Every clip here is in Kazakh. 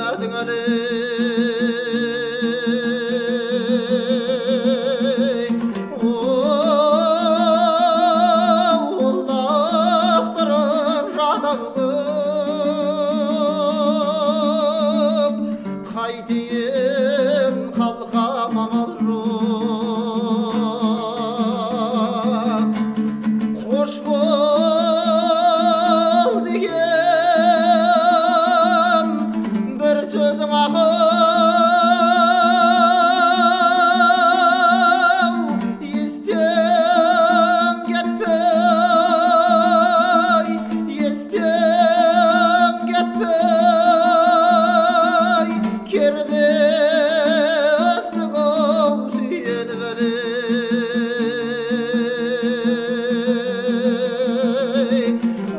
Келмедің әлі, Олақтырып жадау көк, қайтейін, қалқам, амал жоқ. Қош бол деген бір сөзің ақыл естен кетпей, естен кетпей, кербестік ау сүйеніп әлі.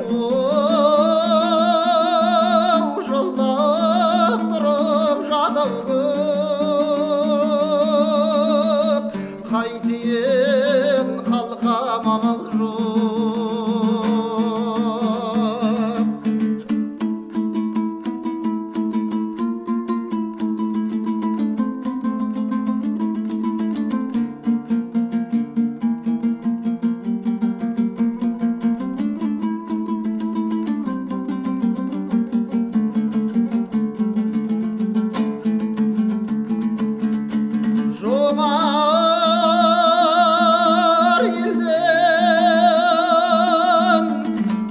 Оу, жылап тұрып жадау көк, қайтейін, қалқам, амал жоқ. Жомар елден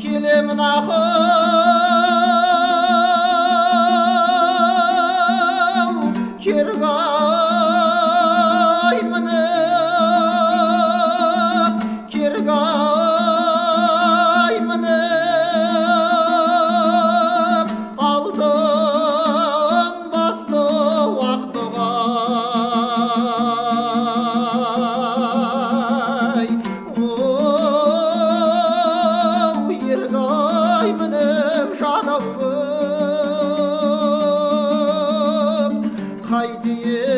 келемін ақыл, Кергай мініп, Кергай мініп, алтын басты ақтоғай. Оу, Ергай мініп жадау көк, қайтейін.